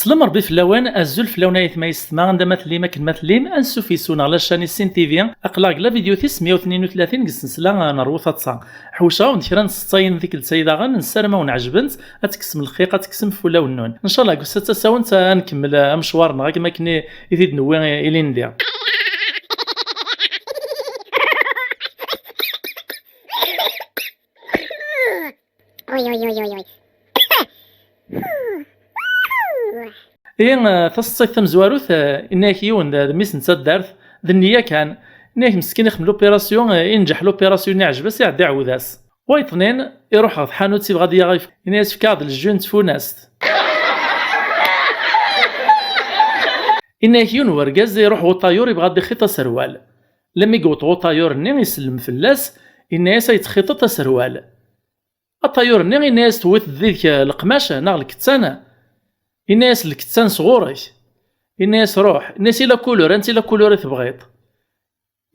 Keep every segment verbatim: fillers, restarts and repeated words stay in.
Ẓlem Ṛebbi fell-awen, azul fell-awen ayetma yessetma, anda ma tellim, akken ma tellim, ansuf yes-wen ɣer la chaîne Issin T V, aql-aɣ deg la vidéo tis meyya u tnin u tlatin deg sensla n Rwu Taḍsa. Ḥewceɣ-awen-d kra n tseṭṭayin tikkelt-ayi daɣen, nessaram ad wen-ɛejbent, ad tekksem lxiq, ad tekksem f wulawen-nwen. Ncallah deg ussatt-a ad nkemmel amecwar-nneɣ akken akken i, i t-id-newwi ilindi. Uy, uy, uy, uy, uy. Ihi, eh, taseḍsayt tamezwarut, eh, inna-yak yiwen d, d mmi-s n taddart, d nniya kan. Inna-yak meskin ixdem l'opération, eh, inǧeḥ l'opération-nni, iɛjeb-as, iɛedda iɛawed-as. Wayeḍ ṭnin, iruḥ ɣer tḥanut, ibɣa ad yaɣ ayefki. Inna-yas efk-aɣ-d le jus n tfunast. Inna-yak yiwen wergaz iruḥ ɣer uṭayur, ibɣa ad d-ixeṭ aserwal. Lemmi yewweḍ ɣer uṭayur-nni, isellem fell-as, inna-yas ad yi-txeṭṭeḍ aserwal. Aṭayur-nni inna-yas tewwiḍ-d deg-k leqmac neɣ lkettan? Inna-yas lkettan sɣur-k. Inna-yas ruḥ. Inna-yas i la couleur, anti la couleur i tebɣiḍ?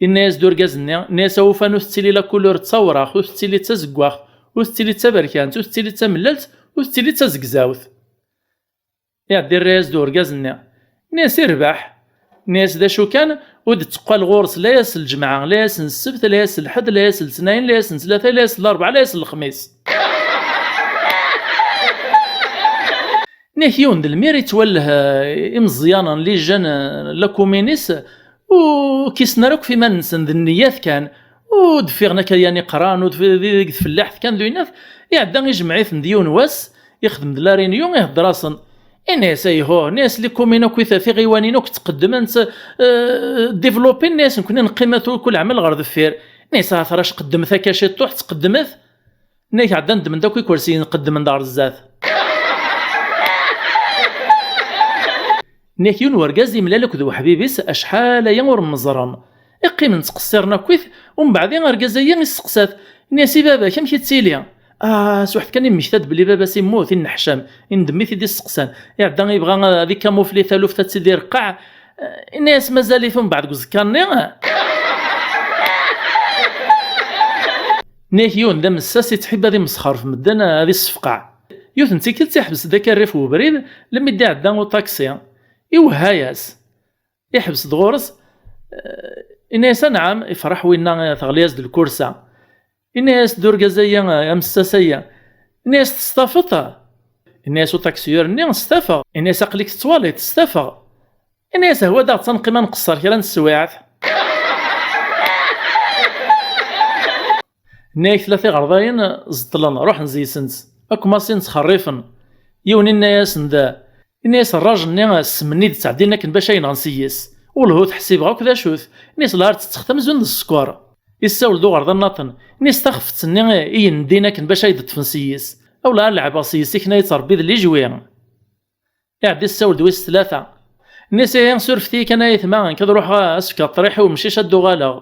Inna-yas-d urgaz-nni, inna-yas awufan ur tettili la couleur d tawraɣt, ur tettili d tazeggaɣt, ur tettili d taberkant, ur tettili d tamellalt, ur tettili d tazegzawt. Iɛedda irra-yas-d urgaz-nni. Inna-yas irbeḥ. Inna-yas d acu kan, ur d-tteqqal ɣur-s la ass n lǧemɛa, la ass n ssebt, la ass n lḥedd, la ass n letnayen, la ass n tlata, la ass n larebɛa, la ass n lexmis. Inna-yak yiwen d lmir ittwalleh, eh, imeẓyanen, les jeunes, eh, la commune-is, ur k-issnen ara akk f iman-nsen, d nniyat kan, ur d-ffiɣen akka yani qran, ur d-, deg tfellaḥt kan d winat, iɛedda ijmeɛ-iten-d yiwen wass, ixdem-d la réunion, ihedder-asen. Inna-yas ayhuh, inna-yas les communes akk i t-, tiɣiwanin akk ttqeddment, eh, développé, inna-yas nekni neqqim at-, kul ɛmel ɣer deffir. Inna-yas ahat ara tqeddmet akka ciṭuḥ, ttqeddmet. Inna-yak ɛeddan ddmen-d akk ikursiyen, qeddmen-d ɣer zdat. Inna-yak yiwen wergaz yemlal akked uḥbib-is acḥal aya ur mmeẓren. Qqimen ttqeṣṣiren akkit, umbeɛd argaz-agi isteqsa-t, inna-yas i baba-k amek i ttili? Ah, s waḥed kan immekta-d belli baba-s immut, inneḥcam, indem i t-id-isteqsan. Iɛedda ibɣa ad ikamufli taluft ad tt-id-ireqqeɛ. Inna-yas mazal-it umbeɛd deg uẓekka-nni. Inna-yak yiwen d amessas ittḥib ad imesxer ɣef medden, ad issefqeɛ. Yiwet n tikkelt iḥbes-d akka rrif n ubrid, lemmi d-iɛedda uṭaksi. Iwehha-yas. Iḥbes-d ɣur-s, eh, inna-yas anɛam, ifreḥ winna, eh, teɣli-yas-d lkursa. Inna-yas-d urgaz-agi, eh, amessas-agi, inna-yas testafeḍ? Inna-yas uṭaksiyur-nni stafeɣ. Inna-yas aql-ik tettwaliḍ, stafeɣ. Inna-yas hwa daɣ ad neqqim ad nqeṣṣer kra n teswiɛt. Inna-yak tella tiɣerdayin zeṭṭlen, ruḥen zi-sent, akk masin ttxerrifen. Yiwen inna-yasen da, inna-yas rraǧ-nni ssem-nni d-ttɛeddin akken bac ay nɣen s-yes. Ulhu ḥsibeɣ akk d acu-t. Inna-yas lɛar ttettex tamzun d sskeṛ. Issawel-d uɣerda nnaṭen. Inna-yas taxfet-nni i yendin akken bac ay d-ṭṭfen s-yes. Awlɛar leɛbeɣ s-yes, ikna yettṛebbi d lijwi. Iɛedda issawel-d wis tlata. Inna-yas ihi surfet-iyi kan ay aytma, nekk ad ruḥeɣ ad sfkeɣ ṭṭriḥ i umcic ad d-uɣaleɣ.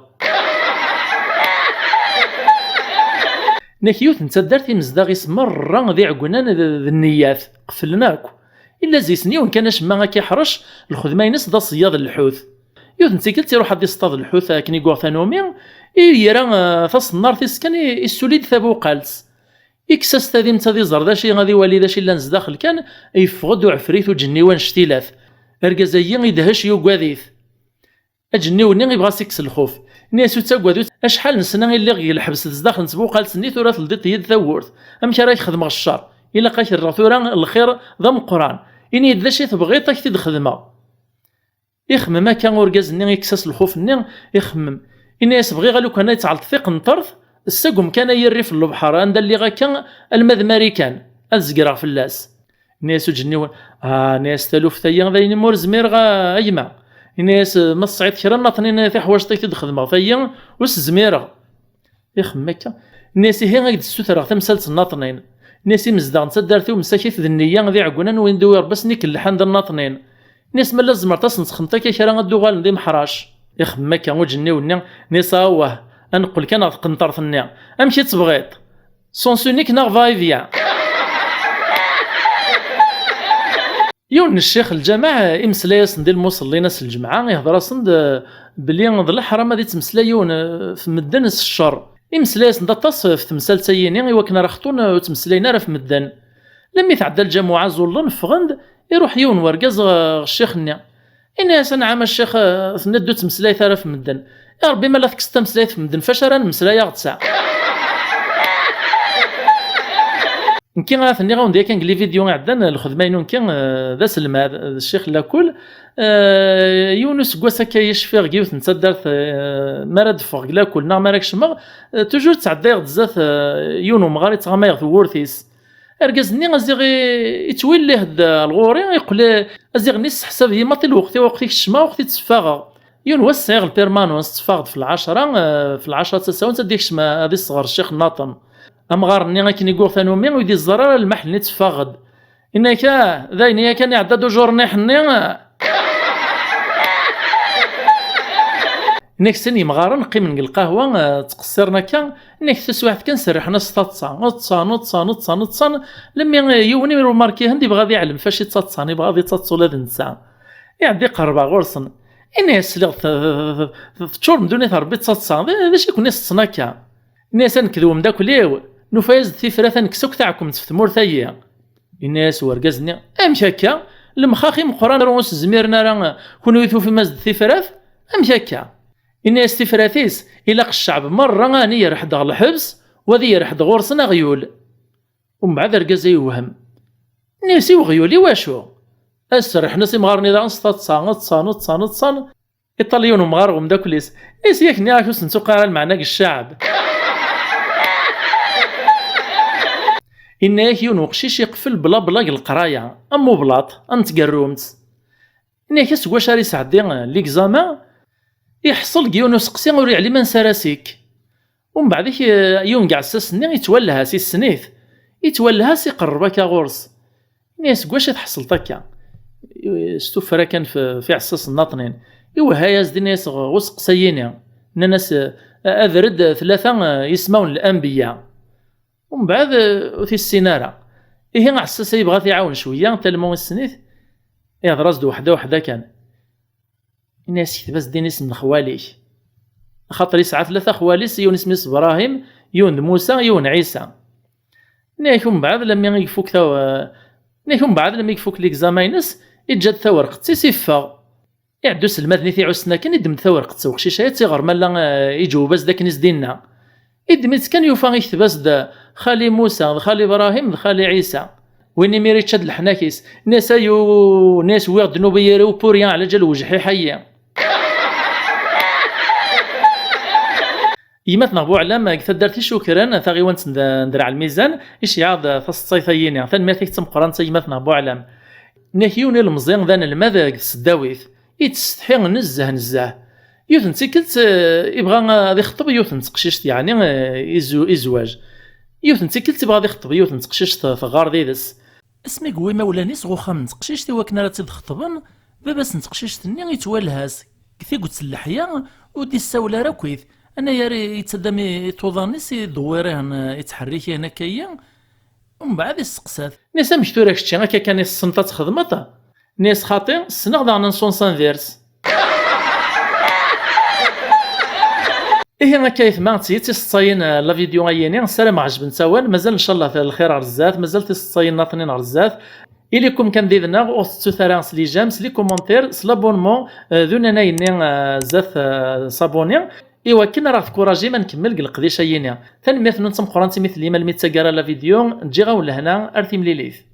Inna-yak yiwet n taddart imezdaɣ-is merra d iɛeggunen d, d nniyat, qeflen akk. Illa zi-sen yiwen kan acemma akka iḥrec, lxedma-ines d aṣeyyaḍ n lḥut. Yiwet n tikkelt iruḥ ad iṣeṭṭad lḥut akken i yuɣ tanumi, i ira, eh, taṣennart-is kan i, issuli-d tabuqalt. Ikkes-as tadimt ad iẓer d acu, ad iwali d acu yellan zdaxel kan, yeffeɣ-d uɛefrit uǧenniw annect-ilat. Argaz-agi idhec yugad-it. Aǧenniw-nni ibɣa s-ikkes lxuf. Inna-yas ur ttagad, ur tt-, acḥal n sna i lliɣ deg lḥebs d zdaxel n tbuqalt-nni, tura teldiḍ-iyi-d tawwurt. Amek ara k-xedmeɣ ccer? Ilaq ad k-rreɣ tura lxir d ameqqran. Ini-yi-d d acu i tebɣiḍ, ad k-t-id-xedmeɣ. Ixemmem akka urgaz-nni, ikkes-as lxuf-nni, ixemmem. Inna-yas bɣiɣ a lukan ad tɛelleḍ tiqenṭert, ssagem kan ay irrif n lebḥer, anda lliɣ akka alma d Marikan, ad zegreɣ fell-as. Inna-yas uǧenniw, ah, inna-yas taluft-ayi d ayen imi ur zmireɣ a, a gma. Inna-yas ma tesɛiḍ kra n naṭnin tiḥwaǧt ad k-t-id-xedmeɣ, tayi ur s-zmireɣ. Ixemmem akka. Inna-yas ihi ad k-d-ssutreɣ tamsalt n naṭnin. Inna-yas imezdaɣ n taddart-iw msakit d nneyya d iɛeggunen win d-iwi Rebbi asen ikellḥen d nnaṭnin. Inna-yas ma la tzemreḍ ad sen-txedmeḍ akka kra ad d-uɣalen d imeḥrac. Ixemmem akka uǧenniw-nni, inna-yas awah, ad neqqel kan ɣer tqenṭert-nni. Amek i tt-tebɣiḍ? Sens unique neɣ va et vient? Yiwen n ccix n lǧameɛ imeslay-asen-d i lmuṣellin ass n lǧemɛa, ihder-asen-d, eh, belli d leḥram ad ittmeslay yiwen, eh, f medden s ccer. Imeslay-asen-d aṭas f temsalt-ayini i wakken ara xṭun, eh, ur ttmeslayen ara f medden. Lemmi tɛedda lǧamuɛa ẓullen, ffɣen-d, Iruḥ yiwen wergaz ɣer ccix-nni. Ini-as: "Anɛam a ccix, eh, tenniḍ-d ur ttmeslayet ara ɣef medden. I Ṛebbi ma la tekkseḍ tameslayt ɣef medden, fac ara nemmeslay aɣ-d-sɛa?" Nekki ara ten-nniɣ-awen-d yakan deg les vidéos iɛeddan, lxedma-inu nekki, eh, d aselmad, d ccix lakul. Eh, yiwen useggas akka i cfiɣ deg yiwet n taddart, eh, mi ara d-ffɣeɣ deg lakul neɣ mi ara kecmeɣ, eh, toujours ttɛeddayeɣ-d zdat, eh, yiwen umɣar yettɣama ɣer tewwurt-is. Argaz-nni aziɣ i-, ittwillih-d ɣur-i, iqqel aziɣ-nni yesseḥsab-iyi maḍi lweqt-iw, waqt i kecmeɣ, waqt i tteffaɣeɣ. Yiwen wass sɛiɣ lpirmanons, tteffaɣ-d f lɛecṛa, eh, f lɛecṛa d tasawent ad ikcem, eh, ad iseɣ ɣer ccix nniḍen. Amɣar-nni akken i yuɣ tanumi, ur d-iẓẓar ara lmaḥel-nni tteffaɣ-d. Inna-k, ah, d ayen yakan iɛedda-d ujuṛniḥ-nni. Inna-k sin yemɣaren qqimen deg lqahwa, eh, ttqeṣṣiren akka. Inna-k taswiɛt kan serrḥen-as taḍsa. Ḍsan, ḍsan, ḍsan, ḍsan. Lemmi, eh, yiwen irumarkihen, yebɣa ad iɛlem faci ttaḍsan, yebɣa ad ittaḍsa ula d netta. Iɛedda iqerreb ɣur-sen. Inna-yas: "Sliɣ t-, t-, t-, teččurem ddunit n Ṛebbi d taḍsa. D, d acu i ken-iseṭṭsen akka?" Inna-yas: "A nekk d wemdakkel-iw, nufa-yas-d tifrat ad nekkes akk taɛkemt f tmurt-agi." Inna-yas wergaz-nni: "Amek akka? Lemxax imeqqran ur s-zmiren ara, kunwi tufim-as-d tifrat? Amek akka?" Inna-yas tifrat-is: "Ilaq cceɛb merra ad yerḥed ɣer lḥebs, u ad yerḥed ɣur-sen aɣyul." Umbeɛd argaz-a yewhem. Inna-yas: "I weɣyul, i wacu?" Ad serrḥen-as imɣaren-nni daɣen s taḍsa, ḍsan, ḍsan, ḍsan. Iṭal yiwen umɣar ɣer umeddakel-is. Inna-yas: "Yak nniɣ-ak ur sen-tuqiɛ ara lmeɛna deg cceɛb." Inna-yak yiwen uqcic iqfel blabla deg leqraya, am ublaṭ, am tgerrumt. Inna-yak aseggas ara yesɛeddi, eh, l'examen, iḥṣel deg yiwen useqsi ur yeɛlim ansi ara s-ikk. Umbeɛd, eh, yiwen deg iɛessasen-nni yettwelleh-as, yessen-it. Yettwelleh-as, iqerreb akka ɣur-s. Inna-yas: "Deg wacu i tḥeṣleḍ akka?" S tuffra kan f, f iɛessasen nniḍen. Iwehha-yas-d, inna-yas: "Ɣ useqsi-yini." Nnan-as: "Abred tlata, eh, ismawen n lanbeyya." Umbeɛd, eh, ur t-issin ara. Ihi aɛessas-a yebɣa ad t-iɛawen cwiya, talmu issen-it. Ihder-as-d weḥda weḥda kan. Inna-yas: "Kteb-as-d isem n xwali-k." Axaṭer yesɛa tlata xwali-s, yiwen isem-is Brahim, yiwen d Musa, yiwen Ɛisa. Inna-yak umbeɛd lammi i ifuk taw-, inna-yak umbeɛd lammi i ifuk l'examen-ines, iǧǧa-d tawerqet-is, iffeɣ. Iɛedda uselmad-nni t-iɛussen akken, iddem-d tawerqet n uqcic-a, ad tt-iɣer ma la, eh, iǧewweb-as-d akken i s-d-inna. Iddem-itt kan, yufa ikteb-as-d Xali Musa, d Xali Ibrahim, d Xali Ɛisa. Win imir ičča-d leḥnak-is. Inna-yas: "Ayu", inna-yas, "wwiɣ ddnub i yiri-w, pour rien, ɛlaǧal wejḥiḥ-ayi." Gma-tneɣ Buɛlam, deg taddart Icukren, taɣiwant n, n Draɛ Lmizan, iceyyeɛ-d taseḍsayt-ayini. Tanemmirt-ik d tameqqrant a gma-tneɣ Buɛlam. Inna-k yiwen ilemẓi d anelmad deg tseddawit. Ittsetḥi nezzeh, nezzeh. Yiwet n tikkelt, eh, ibɣa ad ixṭeb yiwet n teqcict, yeɛni, eh, izu-, izwaj. Yiwet n tikkelt ibɣa ad ixṭeb yiwet n teqcict teɣɣar did-s. Asmi yewwi imawlan-is ɣer uxxam n teqcict i wakken ara tt-id-xeṭben, baba-s n teqcict-nni yettwalha-s deg tiget n leḥya, ur d-issawel ara akkit. Anagar yettaddam i, i tuḍan-is, idewwir-ihen, eh, ittḥerrik-ihen akka-yi. Umbeɛd isteqsa-t. Nni-as: "Amek tura kečči akka kan i tessneḍ ad txedmeḍ?" Nni-as: "Xaṭi, ssneɣ daɣen anṣunṣan diri-t." Ihi akka ayetma, d tidet i seḍsayen, eh, la vidéo ayini, ssarameɣ ɛejbent-awen, mazal ncallah lxir ɣer zdat, mazal tiseḍsayin nniḍen ɣer zdat. Ilikum kan did-neɣ, ur tettut ara s les j'aime, s les commentaires, s l'abonnement, eh, d unanay-nni, eh, zdat, eh, s'abonner, i wakken ara ɣ-tkurajim ad nkemmel deg leqdic ayini. Tanemmirt-nwen d tameqqrant imi tellim almi d taggara la vidéo, ǧǧiɣ-awen lehna, ar timlilit.